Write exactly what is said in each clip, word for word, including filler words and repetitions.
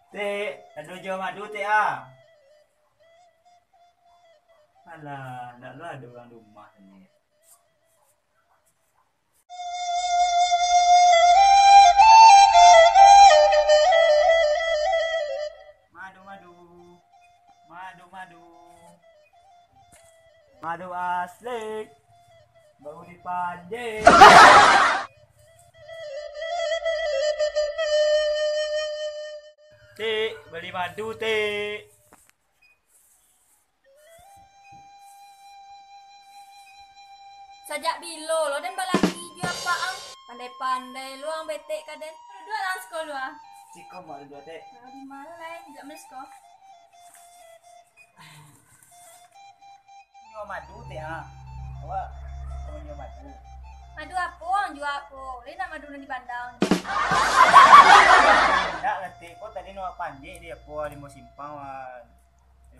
Tek, ado juo madu, Tek, ah? Alah, ndak lo ado urang di rumah ni. Madu, madu. Madu, madu. Madu asli. Baru dipanjek. Tek, bali madu, Tek. Sajak bilo lo den balaki jo apak ang? Pandai-pandai lo ang betek ka den. Duduak lah siko lo ah. Siko mak duduak, Tek. Nah, di ma lai? Duduak mah siko. Nyuo madu, Tek, ah. Awak ka manyuo madu. Madu apo ang jua ko? Lai nak madu nan di bandang. Indak lah, Tek. Ko tadi nan wak panjek di apo, di Limau Simpang, wak.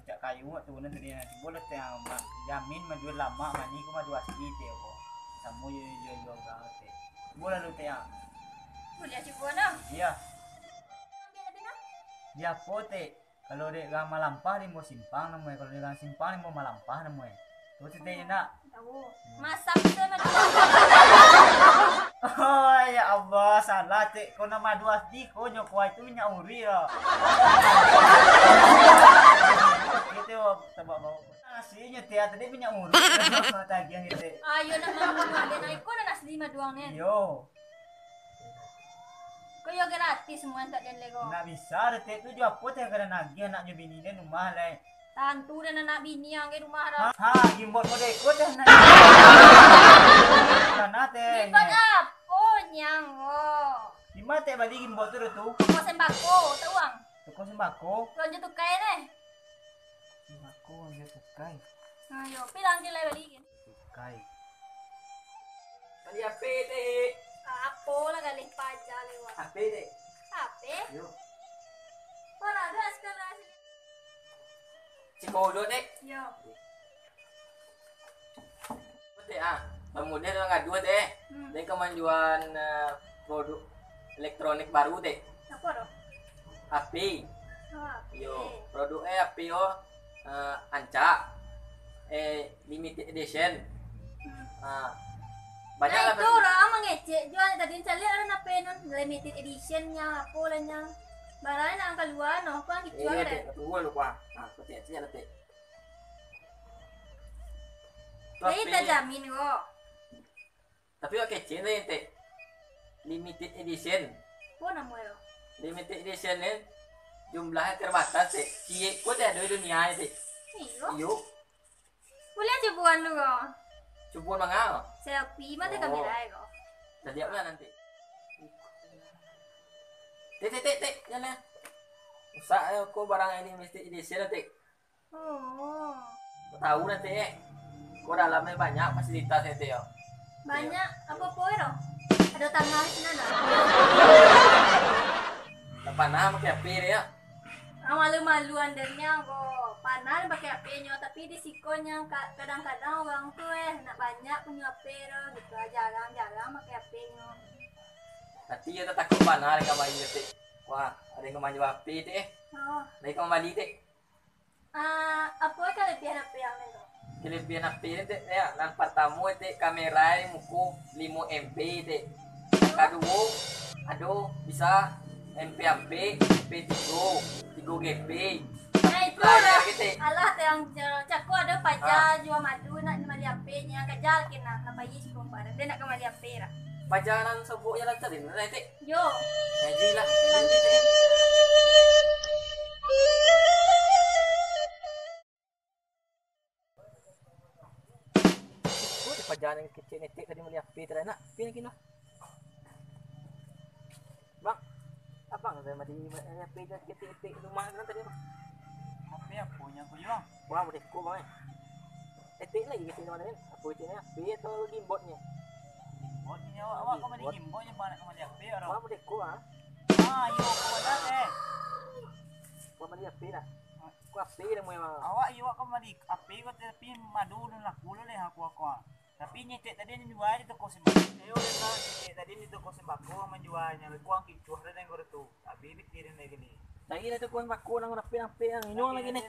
Cak kayu wak turunan tadi, nah, cubo lah, Tek, ah. Jamin madu lamak, manih ko madu asli, Tek, ko. Samo jo juo-juo urang, Tek. Cubo lah lu, Tek, ah. Buliah cubo, nah. Iyo. Ambiak tadi, nah. Di apo, Tek? Kalau dek Gang Malampah, Limau Simpang namonyo. Kalau dek Gang Simpang, Limau Malampah namonyo. Tu, Tek, indak? Tahu. Masak tu madu. Oh, ya Allah, salah, Tek. Ko nan madu asli ko, nyo kuah itu minyak uri yo. Gitu, tabak bau. Aslinyo, Tek, tadi minyak uri. Tagiah gitu. Ayo, nak mambunuah den. Iko nan asli madu ang ni. Iyo. Ko yo gratis semua tak den lego. Nak bisa, Tek, tu jo apo, Tek, kada nagih anak jo bini den rumah lai. Tantu den anak bini ang di rumah dah. Ha, gimbot model ko, Tek, nak. Mana, Tek? Gimbot apo nyang, wo? Di ma, Tek, bali gimbot tu, tu? Toko sembako, tahu ang? Toko sembako? Lonjo tukai deh. Sembako, lonjo tukai. Ayo, pilang je lah bali. Tukai. Bali H P, Tek. Apo lah galih paja lewat. H P, Tek. H P? Yo. Mana ada sekarang sini? Siko dulu, Tek. Yo. Tek, ah, bamodel urang gaduah, Tek. Hmm. Den ka manjual, eh, produk elektronik baru, Tek. Apo tu? H P. Oh, H P. Yo, produk eh H P oh, eh, rancak. Eh, limited edition. Hmm. Ah. Banyak lah. Nah, itu pasti. Urang mangecek juo tadi, caliak lah H P nan limited edition nyo, apo lah nyo. Barang nak kalua, no, kuang kicuang. Iyo, Tek, batua lu, kuang. Ah, kecek-kecek lah, Tek. Jadi, H P tak jamin ko. Tapi wak kecek tu, Tek. Limited edition. Apo namo tu? Limited edition ni jumlahnyo terbatas, Tek. Ciek ko tiado di dunia ni, Tek. Iyo. Iyo. Buliah cuboan lu ko. Cuboan manga ko? Selfie, mano kamera ko? Tadi apo nanti? Tek, Tek, Tek, Tek, jan lah. Rusak ko barang ini, limited edition, Tek. Oh. Ko tahu nanti, eh. Ko dalamnyo banyak fasilitas nanti yo. Banyak apo-apo yo? Ado tanah di sinan, ah. Tak panah pakai H P dia. Ah, malu-maluan darinya ko. Panah pakai H P nyo, tapi di siko nyo ka-, kadang-kadang urang tu, eh, nak banyak punyo H P tu, gitu. Jarang-jarang pakai H P nyo. Tapi yo takuik panah dari kamari, Tek. Wah, ado nan manjua H P, Tek, eh. Oh. Dari kamari, Tek. Ah, apo kalabiahan H P ang tu? Kalabiahan H P ni, Tek, yo, nan partamo, Tek, kamera muko limo M P, Tek. Nan kaduo, ado bisa M P ampek, M P tigo, tigo G P. Nah, itu lah. Tek. Alah, Tek, ang ja-, cako ado paja juo madu, nak mambali H P nyo, kaja kena, nak pai siko barang. Dia nak ka mambali H P lah. Paja nan sobok jalan tadi, nah, Tek. Yo. Jadi lah. Ko di paja nan kecek ni, Tek, tadi mambali H P tadi nak. Pi lagi nah. Bang, abang tadi mambali H P tadi kecek-kecek rumah nan tadi, Bang. H P apo nyo ko, Bang? Wah, model ko, Bang, eh. Etek lagi kecek mano kan? Apo keceknyo? H P atau gimbotnyo? Gimbotnyo, awak, awak ka mambali gimbotnyo, bang, nak ka mambali H P, orang. Wah, model ko, ah. Ah, iyo, ko dah, eh. Ko mambali H P dah. Ko H P dah, memang. Awak, iyo, awak ka mambali H P ko, tapi madu ulun laku lo leh, aku, aku, ah. Tapi nyo etek tadi nyo jua di toko sembako. Iyo, dah, nyo etek tadi di toko sembako manjualnyo, kuang kicuah dah, deng ko tu. Abih pitih den lagi ni. Cari lah tu kawan bako nang rapek-rapek nang inyong lagi ni.